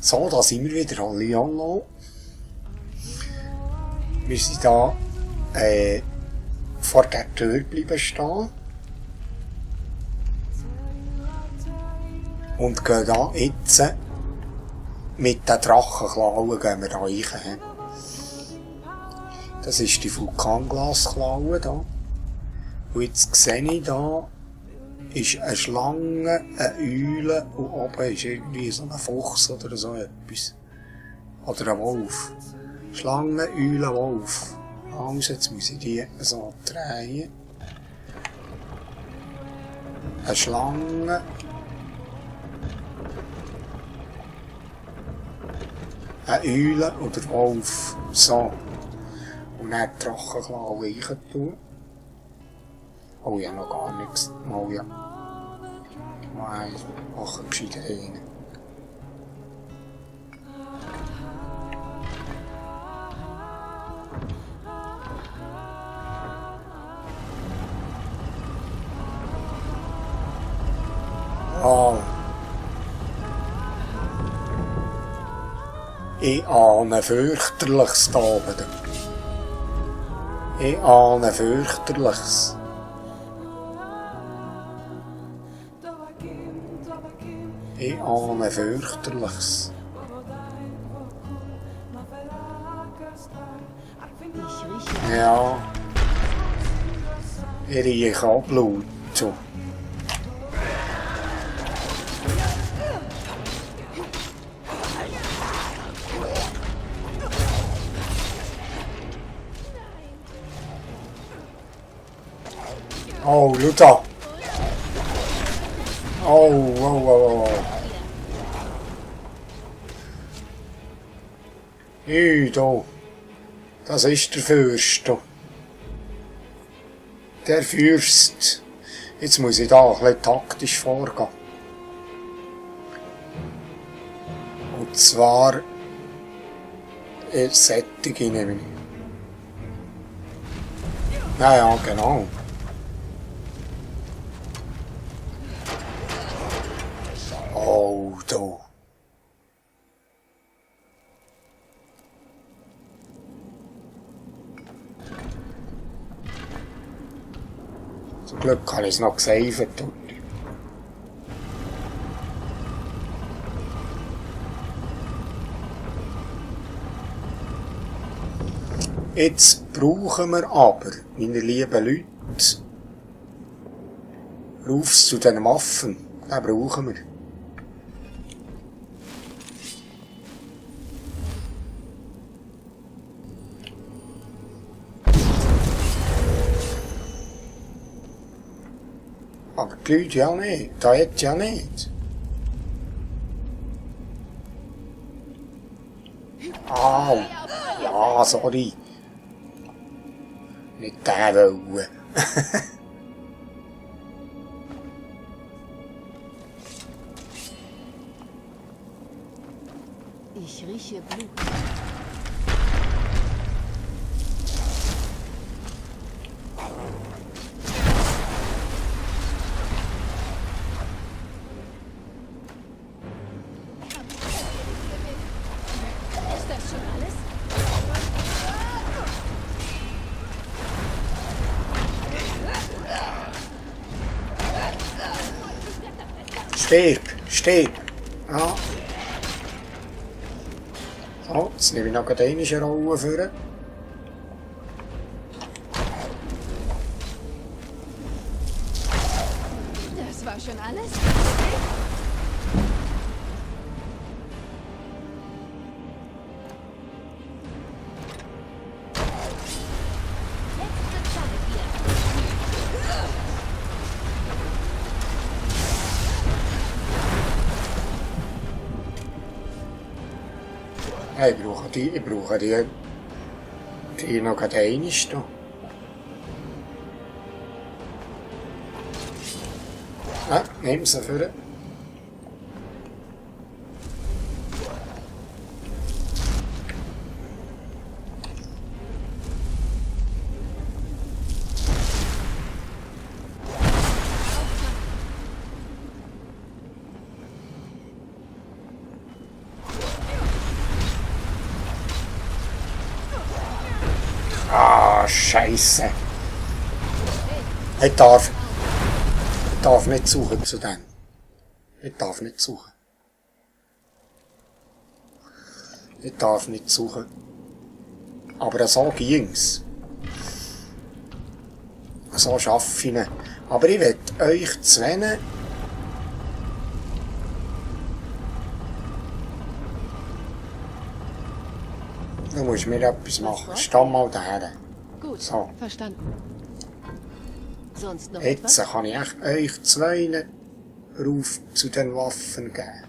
So, da sind wir wieder. Hallihallo. Wir sind da vor der Tür bleiben stehen. Und gehen da jetzt mit den Drachenklauen gehen wir da rein. Das ist die Vulkanglasklaue da. Und jetzt sehe ich da, ist eine Schlange, eine Eule und oben ist irgendwie so ein Fuchs oder so etwas. Oder ein Wolf. Schlange, Eule, Wolf. Also jetzt muss ich die so drehen. Eine Schlange. Eine Eule oder Wolf. So. Und dann die Drachenklaue rein tun. Oh ja, noch gar nichts. Oh ja. Nein, mach einen gescheiten rein. Oh. Ich ahne fürchterliches da oben. Ich ahne fürchterliches. Ich ahne fürchterliches. Ja. Ich rieche auch Blut. So. Oh, schau da. Oh. Da. Das ist der Fürst. Der Fürst. Jetzt muss ich da ein bisschen taktisch vorgehen. Und zwar sättige nehme ich. Ja, genau. Oh, da. Zum Glück habe ich es noch gesaved. Jetzt brauchen wir aber, meine lieben Leute, rauf zu den Waffen. Den brauchen wir. Aber die Leute ja nicht. Da hat ja nicht. Au. Ja, sorry. Nicht den wollen. Ich rieche Blut. Stirb. Ja. So, jetzt nehme ich noch eine Rolle vor. Das war schon alles? Hey, ich brauche die noch einmal da. Ah, nimm sie vor. Ah, Scheiße. Ich darf nicht suchen zu dem. Ich darf nicht suchen. Ich darf nicht suchen. Aber so ging's. So schaffe ich ihn. Aber ich will euch zwei. Du musst mir etwas machen. Steh mal daher. Gut, so. Verstanden. Sonst noch Jetzt etwas? kann ich echt euch zwei Ruf zu den Waffen geben.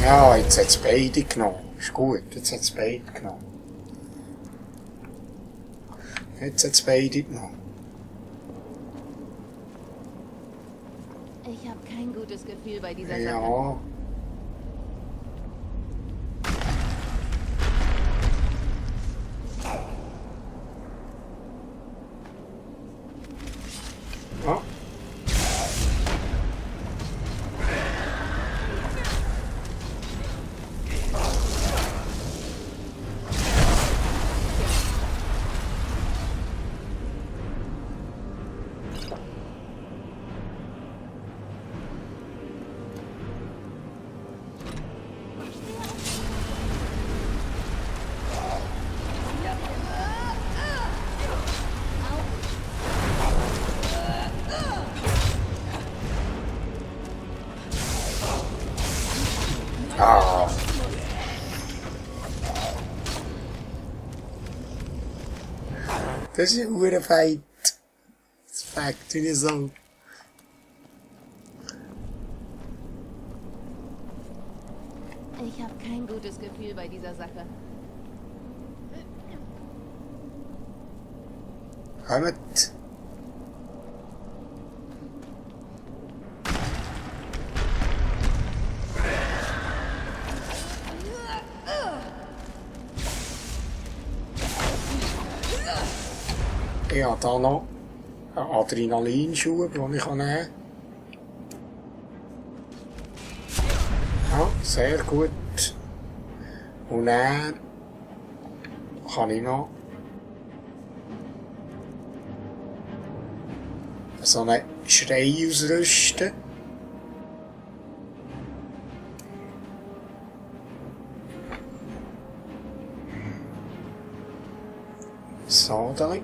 Ja, jetzt hat es beide genommen. Ist gut, jetzt hat es beide genommen. Jetzt hat es beide genommen. Ich habe kein gutes Gefühl bei dieser Sache. Ja. Ja. Ah. Das ist ein guter Fight. Das fängt nicht so. Ich habe kein gutes Gefühl bei dieser Sache. Kommt. Ich habe hier noch einen Adrenalinschub, den ich nehmen kann. Ja, sehr gut. Und dann kann ich noch so einen Schrei ausrüsten. So, dann.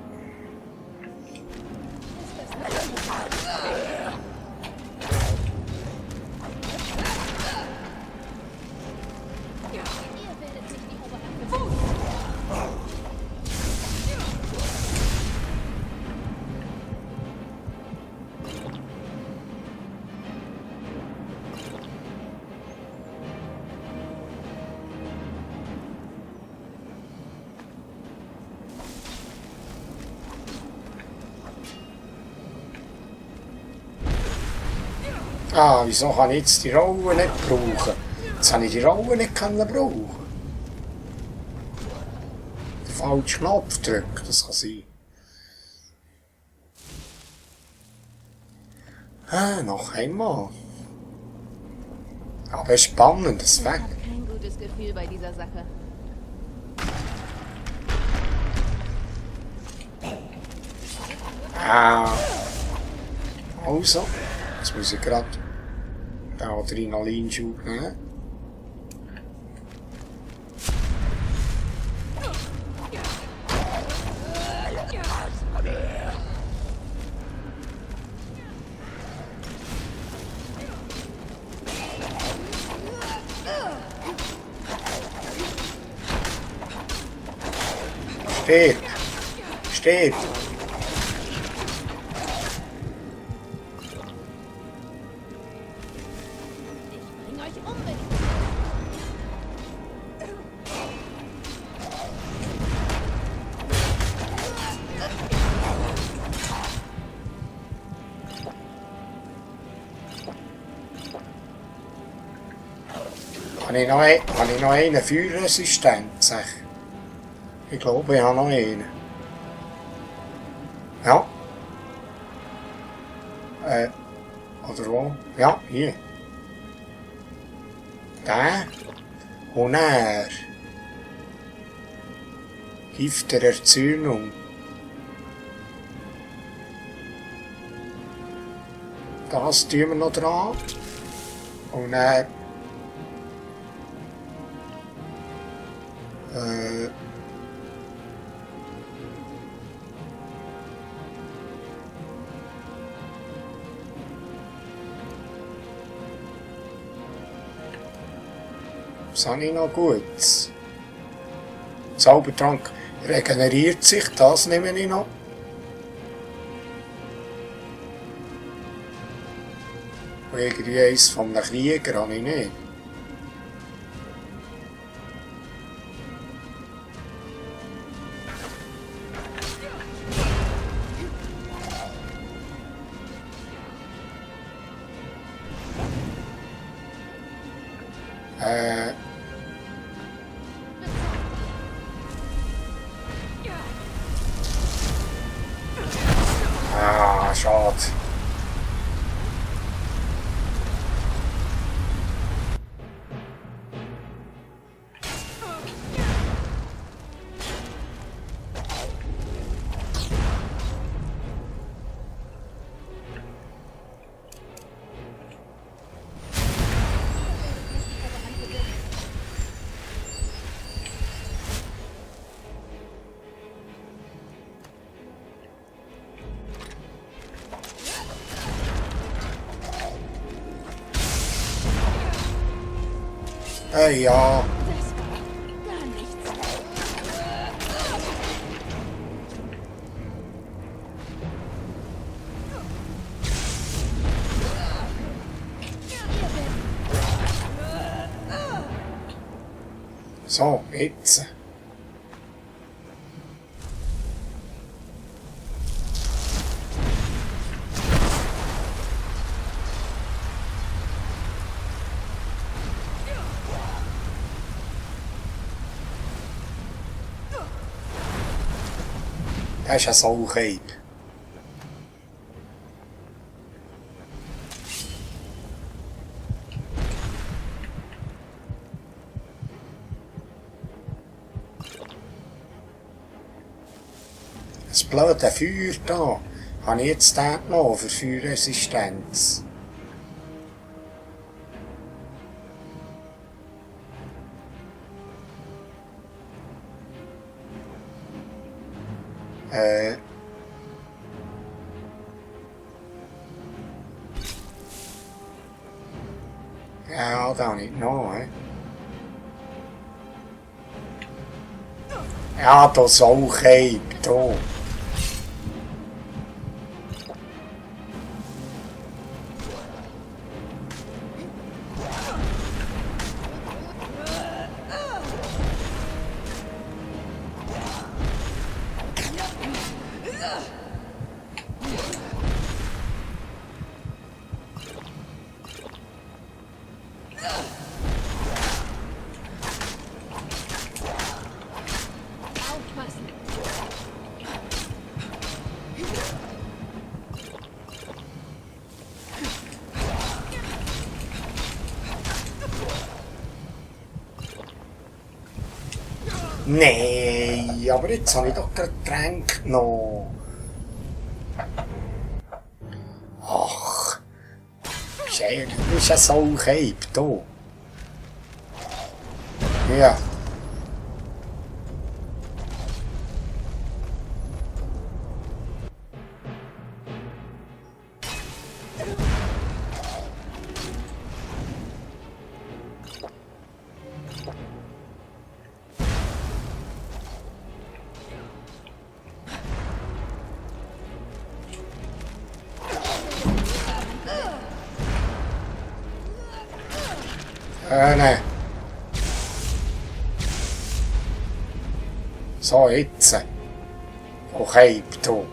Ah, wieso kann ich jetzt die Rolle nicht brauchen? Jetzt habe ich die Rolle nicht brauchen. Den falschen Knopf drücken, das kann sein. Ah, noch einmal. Aber spannend, das Ich weg. habe kein gutes Gefühl bei dieser Sache. Ah. Also, jetzt muss ich gerade den Adrenalinschub nehmen. Steht! Steht! Habe ich noch einen Feuerresistent? Ich glaube, ich habe noch einen. Ja. Oder wo? Ja, hier. Der. Und er. Gift der Erzählung. Das tun wir noch dran. Und dann... was habe ich noch Gutes? Zaubertrank regeneriert sich, das nehme ich noch. Und irgendwie eins von einem Krieger habe ich nicht. Schade. Ja. Das war gar nichts. So, jetzt. Das ist ein Saukeib. Das blöde Feuer da. Habe ich jetzt den genommen für Feuerresistenz? Ja, das habe ich genommen. Ja, das Saukeib, da. Nein, aber jetzt habe ich doch gerade Getränk genommen. Ach, das ist ein Saukeib, da. Ja. Nein. So, jetzt. Okay, du.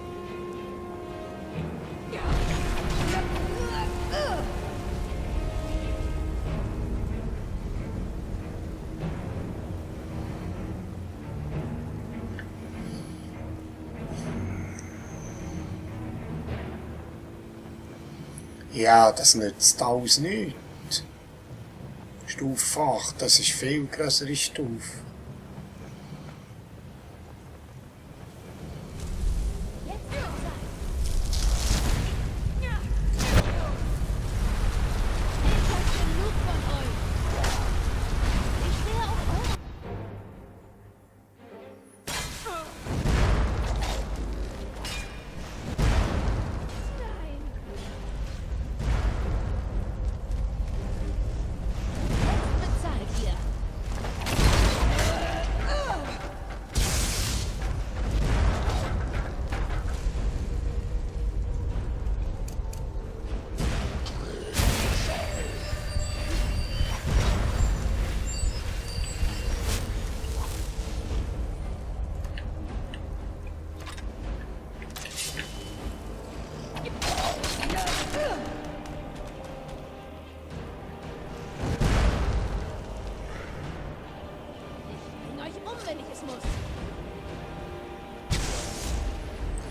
Ja, das nützt alles nichts. Stufe 8, das ist viel größere Stufe.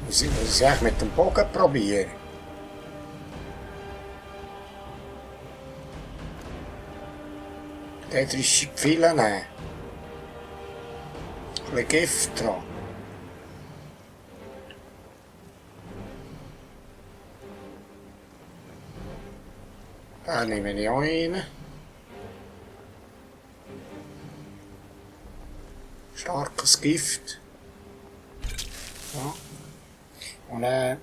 Muss ich eigentlich mit dem Bogen probieren? Der ist die viele nehmen. Ein bisschen Gift dran. Da nehme ich auch einen. Starkes Gift. Ja. Und ja,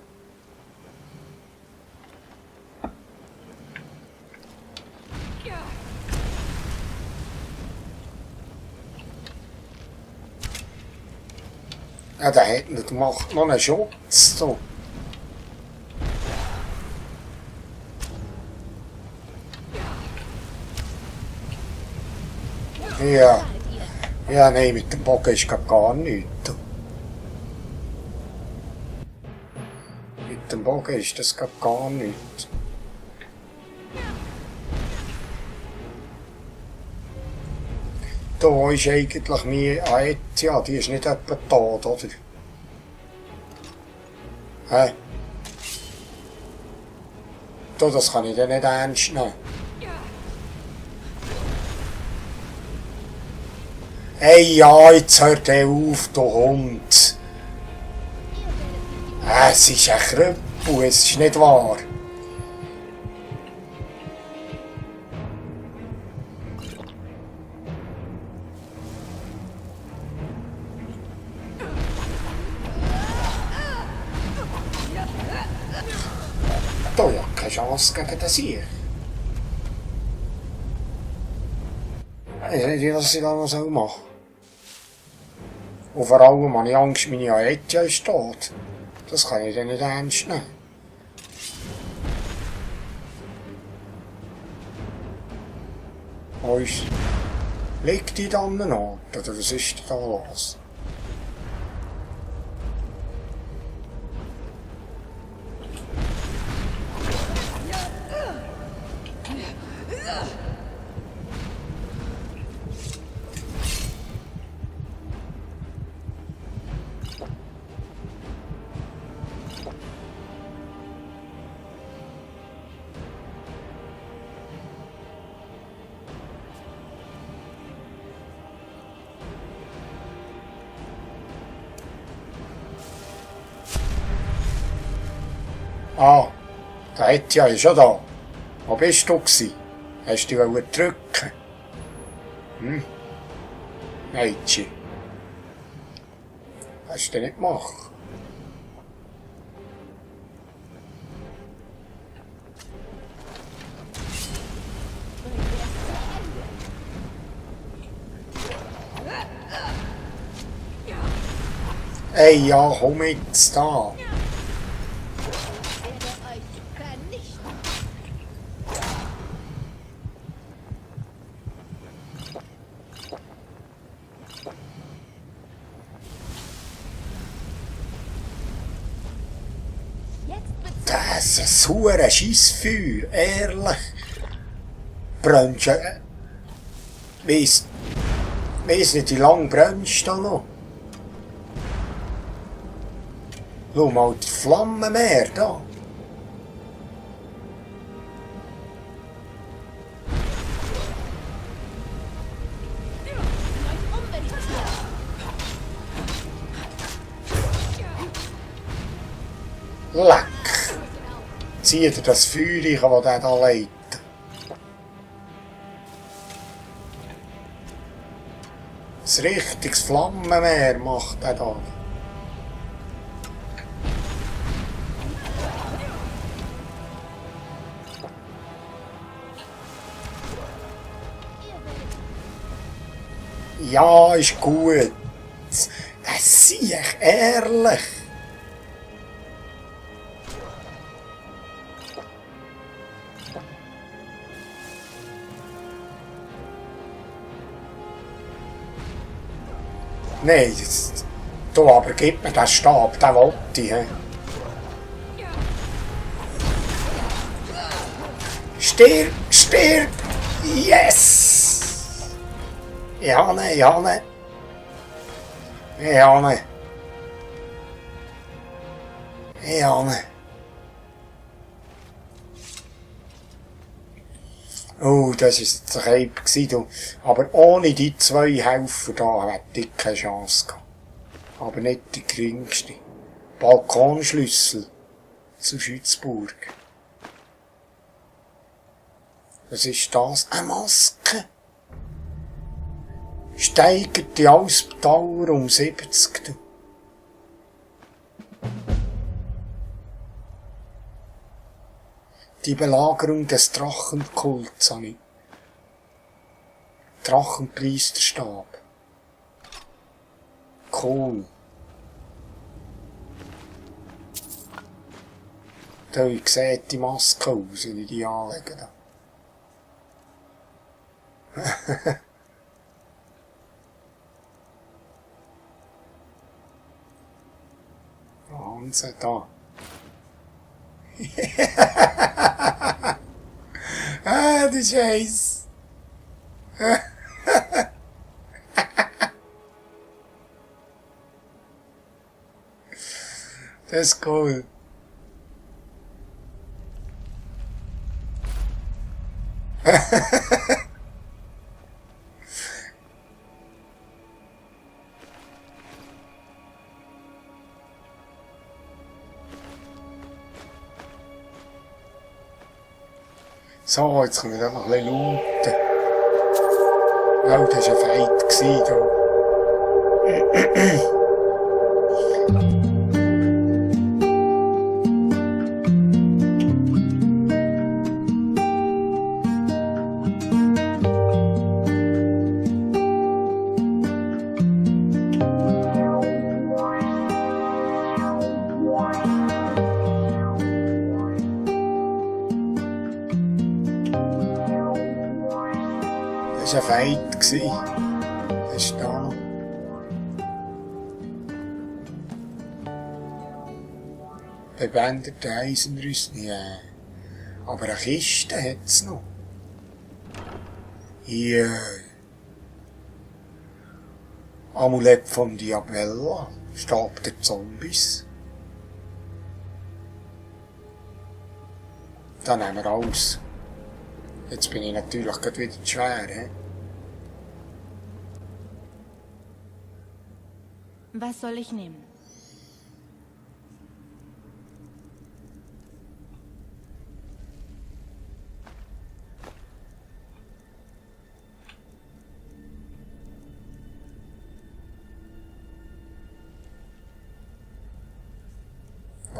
der macht noch einen Schutz. So. Ja. Ja, nein, mit dem Bogen ist gar nichts. Mit dem Bogen ist das gar nichts. Da ist eigentlich meine ja, die ist nicht etwa tot, oder? Hä? Da, das kann ich dann nicht ernst nehmen. Hey, ja, jetzt hört er auf, du Hund. Es ist ein Krüppel, es ist nicht wahr. Da ja keine Chance gegen den Sieg. Ich weiß nicht, was ich da noch machen soll. Und vor allem habe ich Angst, meine Aetja ist tot. Das kann ich dann nicht ernst nehmen. Wo ist... Liegt die dann an Ort, oder was ist da los? Ah, der Etja ist schon da. Wo bist du gsi? Hast du dich drücken? Hm? Mädchen. Hast du nicht gemacht? Ey, ja, komm jetzt da. Das ist ein sauer Scheissfeuer, ehrlich. Brennst du... Weiss nicht, wie lange brennst du da noch? Schau mal die Flammenmeer da. Leck! Zieht er das Feuer, das der da leitet. Ein richtiges Flammenmeer macht er da. Ja, ist gut. Das sehe ich ehrlich. Nein, du aber gib mir den Stab, den wollte ich. He. Stirb, stirb! Yes! Ich habe ihn, ich habe ihn. Ich habe ihn. Ich habe ihn. Oh, das war jetzt ein Hype gewesen, aber ohne die 2 Helfer da hätte ich keine Chance gehabt. Aber nicht die geringste. Balkonschlüssel zu Schützburg. Was ist das? Eine Maske? Steigert die Ausdauer um 70. Die Belagerung des Drachenkults habe ich. Drachenpriesterstab. Cool. Da, wie sieht die Maske aus, wenn ich die anlege? Wahnsinn, da. Ah, die Scheiße. Das ist cool. So, jetzt können wir noch ein bisschen looten. Oh, das war ein Fight da. Das war ein Fight. Das ist da. Bebänderte Eisenrüstung. Ja. Aber eine Kiste hat es noch. Hier. Amulett von Diabella. Stab der Zombies. Dann nehmen wir alles. Jetzt bin ich natürlich gerade wieder zu schwer, he? Was soll ich nehmen?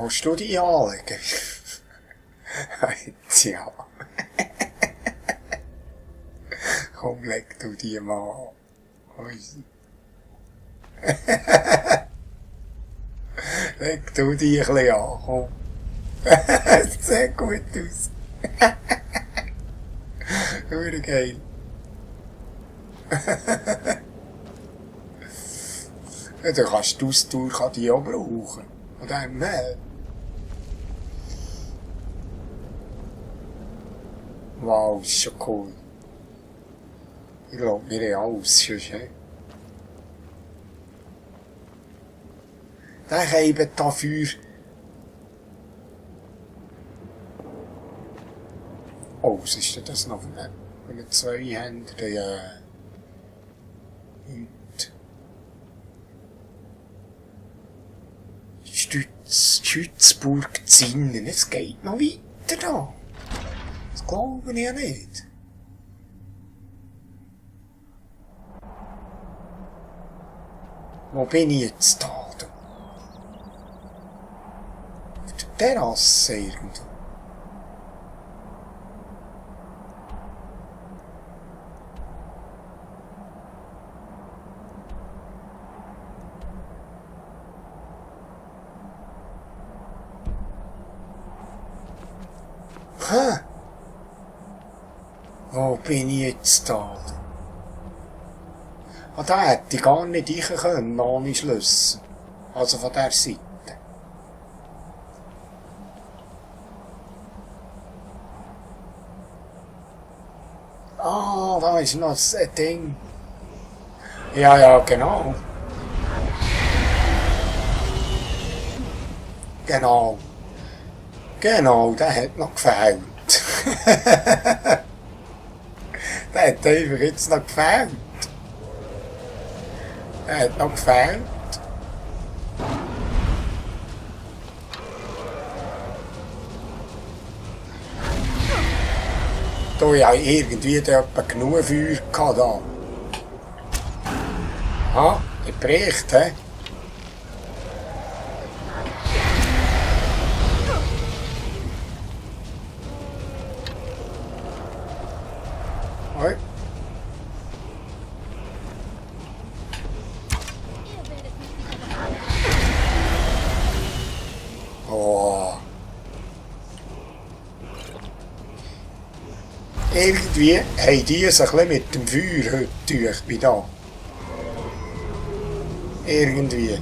Willst du die anlegen? Tja. Komm, leg du die mal an. Leg du die ein bisschen an, komm. Das sieht gut aus. Hure geil. Ja, dann kannst du die Ausdauer die auch brauchen. Von dem her. Wow, das ist schon cool. Ich glaube, wir haben alles schon, he? Der Käbe dafür. Oh, was ist denn das noch für eine Zweihänder? Ja. Und. Stütz. Schützburg Zinnen. Es geht noch weiter da. Das glaube ich ja nicht. Wo bin ich jetzt da? Auf der Terrasse irgendwo. Hä? Wo bin ich jetzt da? Ah, da hätte ich gar nicht rein können, ohne Schlüssel. Also von der Seite. Ah, da ist noch ein Ding. Ja, ja, genau. Genau. Genau, der hat noch gefehlt. Der hat einfach jetzt noch gefehlt. Der hat noch gefehlt. Da ja irgendwie etwa genug Feuer gehabt da. Ah, der bricht, hä? Oi. Oh. Irgendwie haben die sich ein bisschen mit dem Feuer heute durch, bei da. Irgendwie.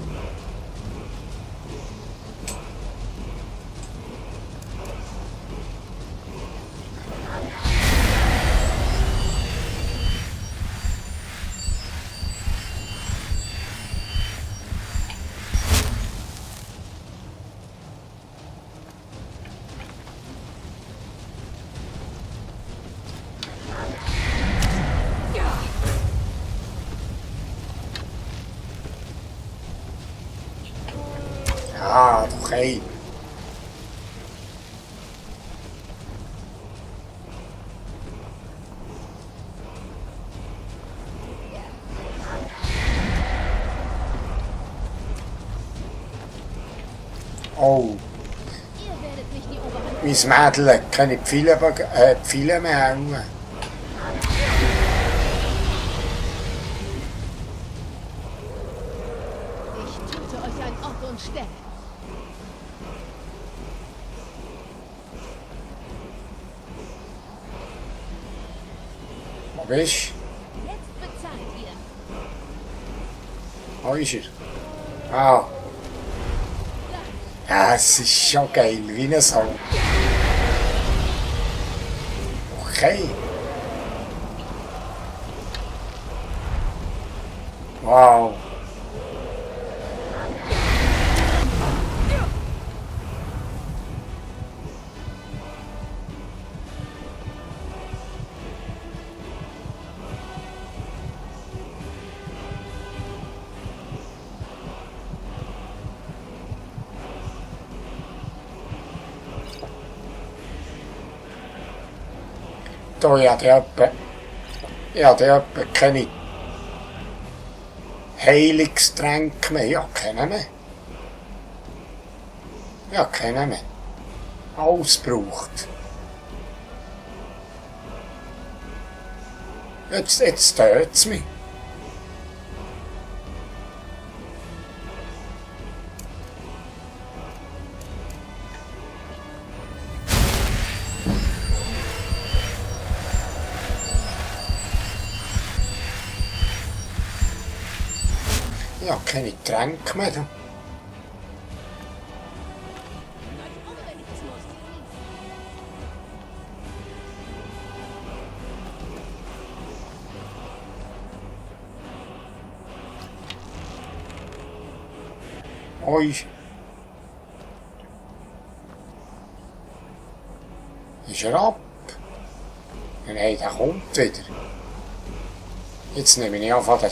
Ah, doch hey. Oh. Mein Mädel kann nicht viele mehr hängen. Ich töte euch an Ort und Stelle. Wo bist du? Jetzt bezahlt ihr. Wo ist er? Ah. Ja, es ist schon geil, wie ein Sau. Okay. Wow. Da hat jemand keine Heilungstränke mehr. Ja, kennen wir. Ja, kennen wir. Alles braucht. Jetzt tötet es mich. Ja, keine Tränke mehr. Oi. Ist er ab? Nein, der kommt wieder. Jetzt nehme ich einfach den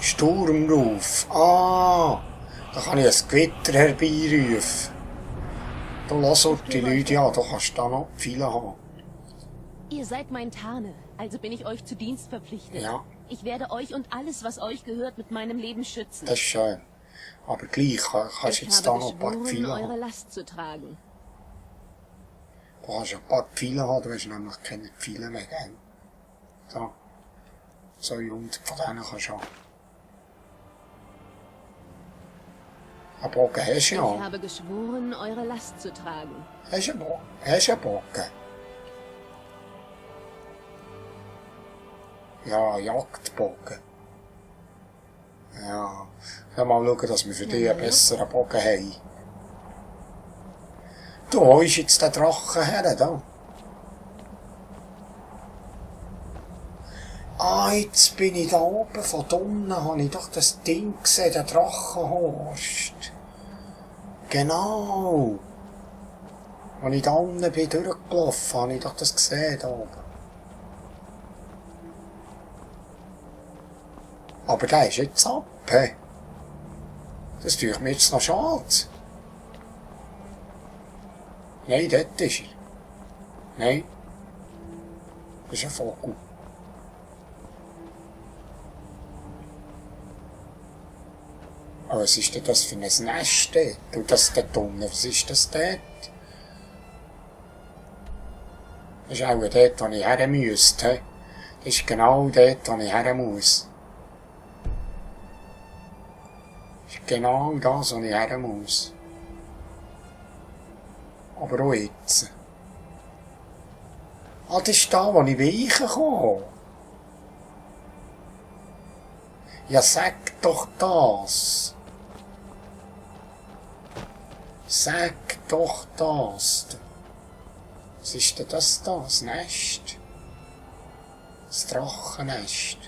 Sturmruf. Ah, da kann ich ein Gewitter herbeirufen. Du lass die Leute, ja, du kannst da noch viele haben. Ihr seid mein Tarne, also bin ich euch zu Dienst verpflichtet. Ja. Ich werde euch und alles, was euch gehört, mit meinem Leben schützen. Das ist schön. Aber gleich kannst du jetzt da noch ein paar Pfeile haben. eure Last zu tragen. Du kannst ein paar Pfeile haben, du hast nämlich keine Pfeile mehr, gell? So. 200 von denen kannst du haben. Einen Bogen hast du ja. Ich habe geschworen, eure Last zu tragen. Hast du einen Bogen? Ja, Jagdbogen. Ja. Mal schauen, dass wir für dich einen besseren Bogen haben. Du, wo ist jetzt der Drache her, da? Ah, jetzt bin ich da oben, von unten habe ich doch das Ding gesehen, der Drachenhorst. Genau. Als ich da unten bin durchgelaufen, habe ich doch das gesehen, da oben. Aber der ist jetzt ab, he? Das tut mir jetzt noch schade. Nein, dort ist er. Nein. Das ist ein Vogel. Aber was ist denn das für ein Nest dort? Und das dort unten, was ist das dort? Das ist auch dort, wo ich her müsste. Das ist genau dort, wo ich her muss. Das ist genau das, wo ich her muss. Aber auch jetzt. Ah, das ist da, wo ich weichen kann. Ja, sag doch das. Sag doch das. Was ist denn das da? Das Nest? Das Drachennest.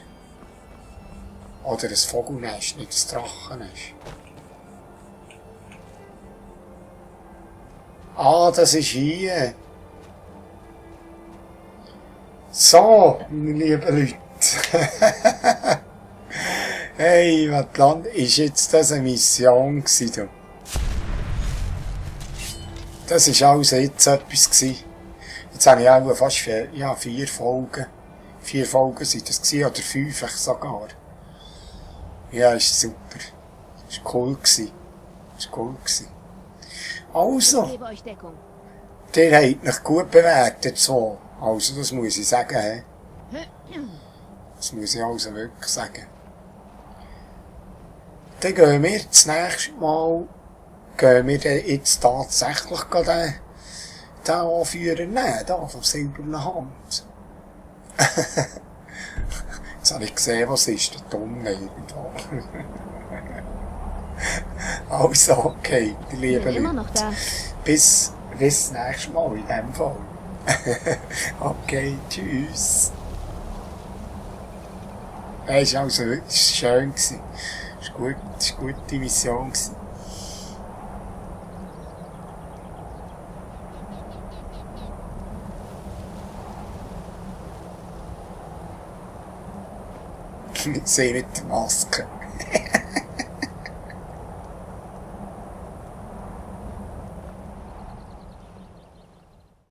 Oder ein Vogelnest, nicht das Drachennest. Ah, das ist hier. So, meine lieben Leute. Hey, was Land ist jetzt das eine Mission gewesen? Das war also jetzt etwas gewesen. Jetzt habe ich auch fast 4 Folgen. 4 Folgen sind das gewesen, oder 5 sogar. Ja, ist super. Ist cool gewesen. Ist cool gewesen. Also, Ich gebe euch Deckung. der hat mich gut bewertet, so. Also, das muss ich sagen, he. Das muss ich also wirklich sagen. Dann gehen wir das nächste Mal, jetzt tatsächlich den Anführer nehmen, da, vom silbernen Hand. Jetzt habe ich gesehen, was ist, der Dumme irgendwo. Also, okay, die lieben Immer noch Leute. da. Bis das nächste Mal in dem Fall. Okay, tschüss. Es war also wirklich schön. Es war eine gute Mission. Ich sehe mit der Maske.